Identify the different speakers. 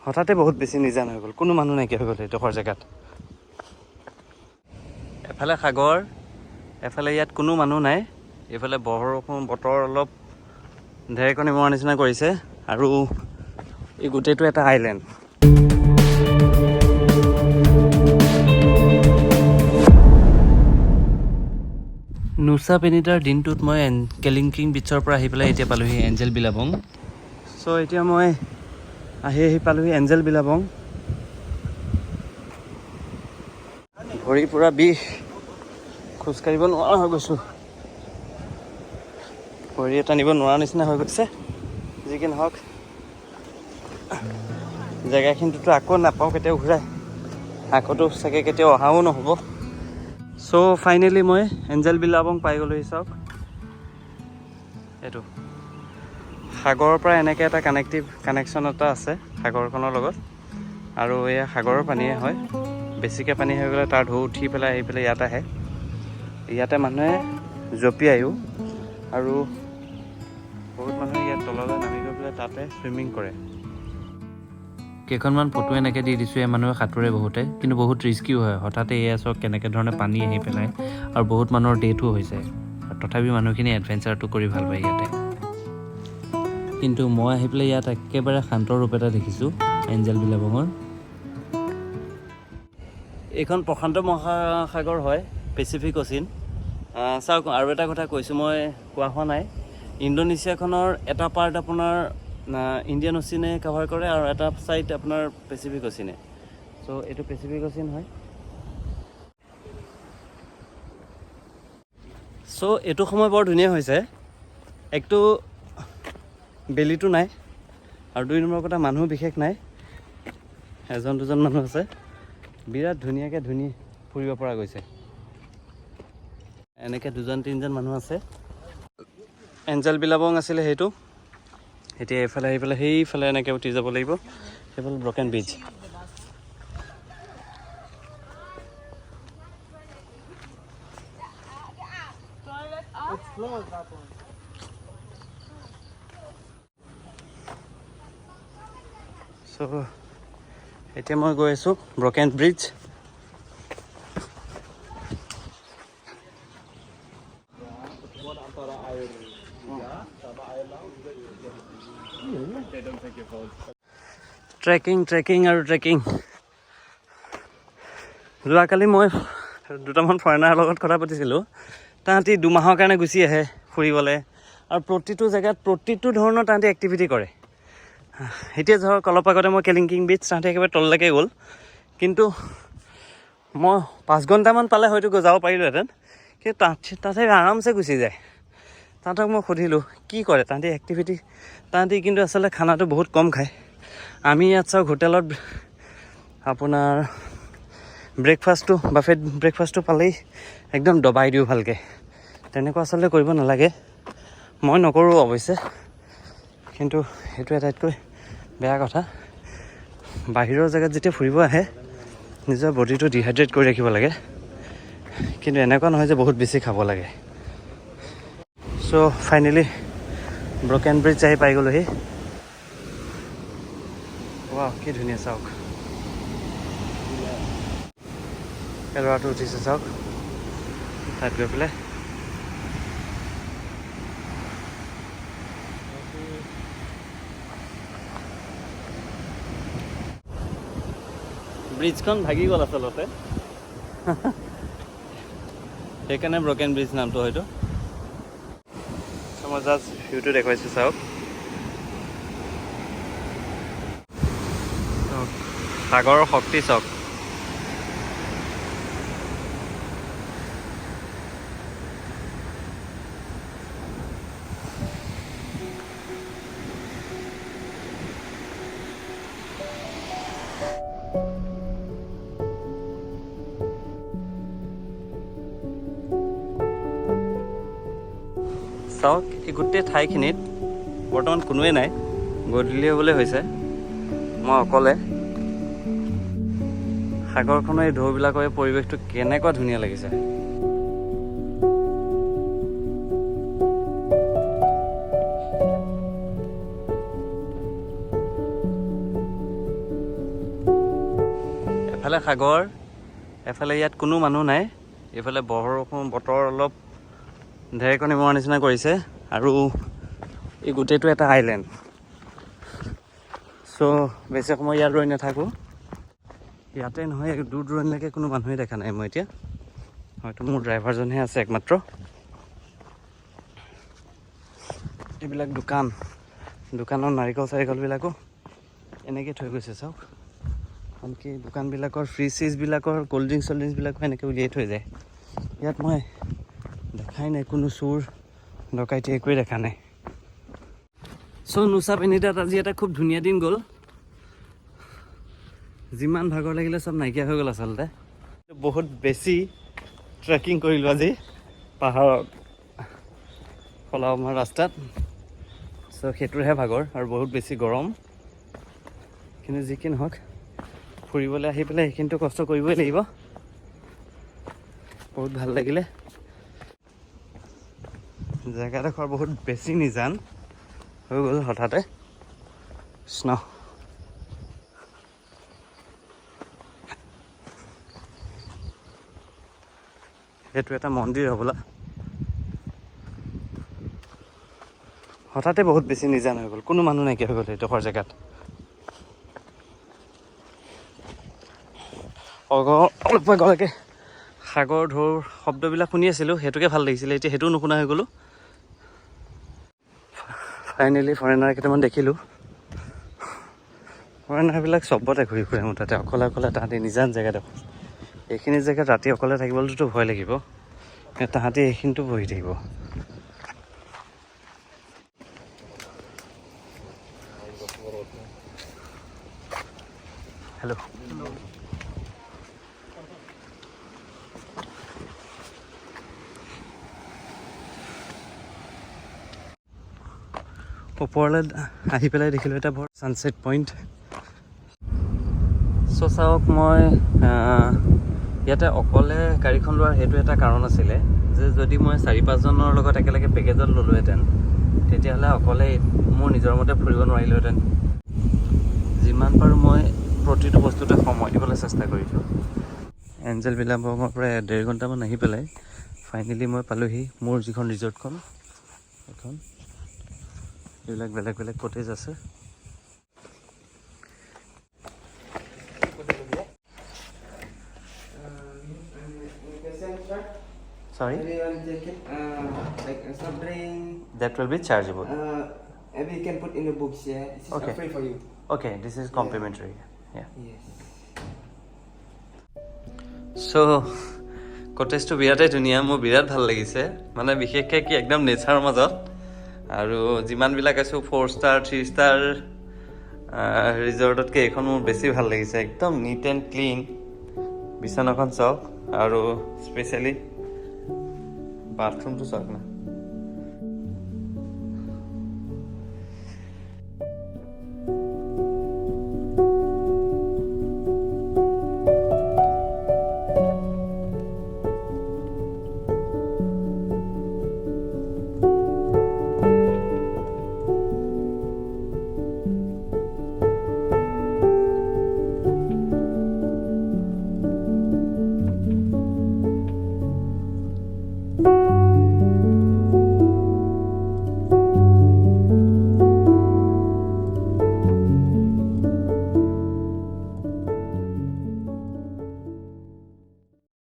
Speaker 1: হঠাতে বহুত বেছি নিজান হৈ গ'ল, কোনো মানুহ নাইকিয়া হৈ গ'ল এইডোখৰ জেগাত। এফালে সাগৰ, এফালে ইয়াত কোনো মানুহ নাই। এইফালে বৰষুণ, বতৰ অলপ ঢেৰেকনি মৰা নিচিনা কৰিছে আৰু এই গোটেইটো এটা আইলেণ্ড। নুচা পেনিটাৰ দিনটোত মই কেলিংকিং বিচৰ পৰা আহি পেলাই এতিয়া পালোহি এঞ্জেল বিলাবং। চ' এতিয়া মই আহি আহি পালোহি এঞ্জেল বিলাবং। ভৰি পূৰা বিষ, খোজকাঢ়িব নোৱাৰা হৈ গৈছোঁ, ভৰিয়ে টানিব নোৱাৰা নিচিনা হৈ গৈছে। যি কি নহওক, জেগাখিনিতো আকৌ নাপাওঁ কেতিয়াও ঘূৰাই, আকৌতো চাগে কেতিয়াও অহাও নহ'ব। চ' ফাইনেলি মই এঞ্জেল বিলাবং পাই গ'লোহি। চাওক, এইটো সাগৰৰ পৰা এনেকৈ এটা কানেকশ্যন এটা আছে সাগৰখনৰ লগত, আৰু এয়া সাগৰৰ পানীয়ে হয়। বেছিকৈ পানী হৈ গ'লে তাৰ ঢৌ উঠি পেলাই আহি পেলাই ইয়াত আহে। ইয়াতে মানুহে জঁপিয়ায়ো আৰু বহুত মানুহে ইয়াত তললৈ নামি গৈ পেলাই তাতে চুইমিং কৰে।
Speaker 2: কেইখনমান ফটো এনেকৈ দি দিছোঁ। এই মানুহে সাঁতোৰে বহুতে, কিন্তু বহুত ৰিস্কিও হয়। হঠাতে এয়া চাওক কেনেকৈ ধৰণে পানী আহি পেলাই আৰু বহুত মানুহৰ ডেথো হৈছে। আৰু তথাপি মানুহখিনি এডভেঞ্চাৰটো কৰি ভাল পায় ইয়াতে। কিন্তু মই আহি পেলাই ইয়াত একেবাৰে শান্ত ৰূপ এটা দেখিছোঁ এঞ্জেল বিলাবঙৰ।
Speaker 1: এইখন প্ৰশান্ত মহাসাগৰ হয়, পেচিফিক অ'চিন। চাওক, আৰু এটা কথা কৈছোঁ, মই কোৱা হোৱা নাই। ইণ্ডোনেছিয়াখনৰ এটা পাৰ্ট আপোনাৰ ইণ্ডিয়ান অ'চিনে কাভাৰ কৰে আৰু এটা ছাইড আপোনাৰ পেচিফিক অ'চিনে। চ' এইটো পেচিফিক অ'চিন হয়। চ' এইটো সময় বৰ ধুনীয়া হৈছে। একটো বেলিটো নাই আৰু দুই নম্বৰ কথা মানুহ বিশেষ নাই, এজন দুজন মানুহ আছে। বিৰাট ধুনীয়াকৈ ধুনীয়া ফুৰিব পৰা গৈছে। এনেকৈ দুজন তিনিজন মানুহ আছে। এঞ্জেল বিলাবং আছিলে সেইটো। এতিয়া এইফালে আহি পেলাই সেইফালে এনেকৈ উঠি যাব লাগিব, সেইফালে ব্ৰকেন ব্ৰিজ। চ' এতিয়া মই গৈ আছোঁ broken bridge.
Speaker 3: Antara air hujan sama air laut juga Okay, don't take your phones.
Speaker 1: Trekking, trekking আৰু ট্ৰেকিং। যোৱাকালি মই দুটামান ফৰেনাৰৰ লগত কথা পাতিছিলোঁ। তাহাঁতি 2 মাহৰ কাৰণে গুচি আহে ফুৰিবলৈ আৰু প্ৰতিটো জেগাত প্ৰতিটো ধৰণৰ তাহাঁতি এক্টিভিটি কৰে। এতিয়া ধৰক অলপ আগতে মই কেলিংকিং বিচ, তাহাঁতি একেবাৰে তললৈকে গ'ল, কিন্তু মই 5 ঘণ্টামান পালে হয়তো যাব পাৰিলোহেঁতেন। কিন্তু তাত তাতে আৰামছে গুচি যায়। তাহাঁতক মই সুধিলোঁ কি কৰে তাহাঁতি এক্টিভিটি। তাহাঁতি কিন্তু আচলতে খানাটো বহুত কম খায়। আমি ইয়াত চাওক, হোটেলত আপোনাৰ ব্ৰেকফাষ্টটো, বাফেট ব্ৰেকফাষ্টটো পালেই একদম দবাই দিওঁ ভালকৈ। তেনেকুৱা আচলতে কৰিব নালাগে। মই নকৰোঁ অৱশ্যে, কিন্তু সেইটো আটাইতকৈ বেয়া কথা। বাহিৰৰ জেগাত যেতিয়া ফুৰিব আহে, নিজৰ বডিটো ডিহাইড্ৰেট কৰি ৰাখিব লাগে, কিন্তু এনেকুৱা নহয় যে বহুত বেছি খাব লাগে। চ' ফাইনেলি ব্ৰকেন ব্ৰিজ আহি পাই গ'লোহি। ৱাহ, কি ধুনীয়া চাওক। এই ল'ৰাটো উঠিছে চাওক তাত গৈ পেলাই। ব্ৰিজখন ভাগি গ'ল আচলতে, সেইকাৰণে ব্ৰকেন ব্ৰিজ নামটো হয়তো। মই জাষ্ট ভিউটো দেখুৱাইছোঁ, চাওক। চাওক, সাগৰৰ শক্তি চাওক। চাওক, এই গোটেই ঠাইখিনিত বৰ্তমান কোনোৱেই নাই। গধূলি হ'বলৈ হৈছে, মই অকলে। সাগৰখনৰ এই ঢৌবিলাকৰ এই পৰিৱেশটো কেনেকুৱা ধুনীয়া লাগিছে। এফালে সাগৰ, এফালে ইয়াত কোনো মানুহ নাই। এইফালে বৰষুণ, বতৰ অলপ ঢেৰেকনি মৰা নিচিনা কৰিছে আৰু এই গোটেইটো এটা আইলেণ্ড। চ' বেছি সময় ইয়াত ৰৈ নাথাকোঁ। ইয়াতে নহয়, দূৰ দূৰণিলৈকে কোনো মানুহেই দেখা নাই মই এতিয়া। হয়তো মোৰ ড্ৰাইভাৰজনহে আছে একমাত্ৰ। এইবিলাক দোকান, দোকানৰ নাৰিকল চাৰিকলবিলাকো এনেকৈ থৈ গৈছে চাওক। আনকি দোকানবিলাকৰ ফ্ৰিজ চিজবিলাকৰ ক'ল্ড ড্ৰিংকছ চল্ড ড্ৰিংকছবিলাকো এনেকৈ উলিয়াই থৈ যায়। ইয়াত মই দেখাই নাই কোনো চোৰ ডকাইতি, একোৱেই দেখা নাই। চ' নুচা পেনিদাত আজি এটা খুব ধুনীয়া দিন গ'ল। যিমান ভাগৰ লাগিলে চব নাইকিয়া হৈ গ'ল। আচলতে বহুত বেছি ট্ৰেকিং কৰিলোঁ আজি পাহাৰত খলা ৰাস্তাত। চ' সেইটোৰহে ভাগৰ আৰু বহুত বেছি গৰম। কিন্তু যি কি নহওক, ফুৰিবলৈ আহি পেলাই সেইখিনিতো কষ্ট কৰিবই লাগিব। বহুত ভাল লাগিলে। জেগাডোখৰ বহুত বেছি নিজান হৈ গ'ল হঠাতে। কৃষ্ণ। সেইটো এটা মন্দিৰ হ'বলা। হঠাতে বহুত বেছি নিজান হৈ গ'ল, কোনো মানুহ নাইকিয়া হৈ গ'ল এইডোখৰ জেগাত। অলপ আগলৈকে সাগৰ ঢৌৰ শব্দবিলাক শুনি আছিলোঁ, সেইটোকে ভাল লাগিছিলে। এতিয়া সেইটোও নুশুনা হৈ গ'লোঁ। ফাইনেলি ফৰেনাৰ কেইটামান দেখিলোঁ। ফৰেনাৰবিলাক চবতে ঘূৰি ফুৰে মুঠতে, অকলে অকলে। তাহাঁতি নিজান জেগা দেখোন। এইখিনি জেগাত ৰাতি অকলে থাকিবলৈতো ভয় লাগিব, কিন্তু তাহাঁতি এইখিনিতো বহি থাকিব। হেল্ল'। ওপৰলৈ আহি পেলাই দেখিলোঁ এটা বৰ ছানছেট পইণ্ট। চ' চাওক, মই ইয়াতে অকলে গাড়ীখন লোৱাৰ সেইটো এটা কাৰণ আছিলে যে যদি মই চাৰি পাঁচজনৰ লগত একেলগে পেকেজত ল'লোহেঁতেন, তেতিয়াহ'লে অকলে মোৰ নিজৰ মতে ফুৰিব নোৱাৰিলোহেঁতেন। যিমান পাৰোঁ মই প্ৰতিটো বস্তুতে সময় দিবলৈ চেষ্টা কৰিছোঁ। এঞ্জেল বিলাবঙৰ পৰা 1.5 ঘণ্টামান আহি পেলাই ফাইনেলি মই পালোহি মোৰ যিখন ৰিজৰ্টখন, সেইখন। এইবিলাক বেলেগ বেলেগ কটেজ আছে।
Speaker 4: Question, sir?
Speaker 1: Sorry?
Speaker 4: Maybe one jacket, like a soft drink.
Speaker 1: That will be chargeable?
Speaker 4: Maybe you can put in the books. Yeah, this is
Speaker 1: Okay.
Speaker 4: Free for you.
Speaker 1: Okay, this is complimentary. Yeah.
Speaker 4: Yes.
Speaker 1: চ' কটেজটো বিৰাটেই ধুনীয়া, মোৰ বিৰাট ভাল লাগিছে। মানে বিশেষকৈ কি, একদম নেচাৰৰ মাজত। আৰু যিমানবিলাক আছোঁ ফ'ৰ ষ্টাৰ, থ্ৰী ষ্টাৰ ৰিজৰ্টতকৈ এইখন মোৰ বেছি ভাল লাগিছে। একদম নিট এণ্ড ক্লিন। বিচনাখন চাওক আৰু স্পেচিয়েলি বাথৰুমটো চাওক না।